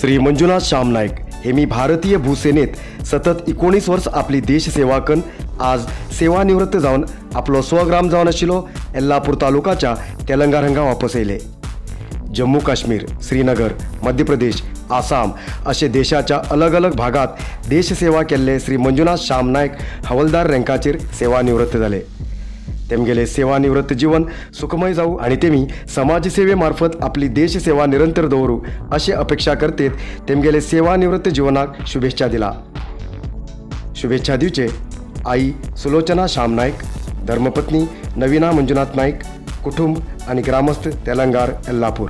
श्री मंजुनाथ श्याम नाईक हे मी भारतीय भूसेनेत सतत 19 वर्स आपली देश सेवा करून आज सेवानिवृत्त जावन आपलो स्वग्राम जावन आशिल्लो येल्लापूर तालुकाच्या तेलंगार हांगा वापस येयले. जम्मू काश्मीर, श्रीनगर, मध्य प्रदेश, आसाम अशे देशाच्या अलग अलग भागात देशसेवा केल्ले श्री मंजुनाथ श्याम नाईक हवलदार रँकाचेर सेवानिवृत्त जाले. तेमगेले सेवानिवृत्त जीवन सुखमय जावं आनी तेमी समाजसेवे मार्फत आपली देशसेवा निरंतर दवरू अशी अपेक्षा करतेत तेमगेले सेवानिवृत्त जीवनाक शुभेच्छा दिला. शुभेच्छा दिवचे आई सुलोचना श्याम नाईक, धर्मपत्नी नवीना मंजुनाथ नाईक, कुटुंब आनी ग्रामस्थ तेलंगार येल्लापूर.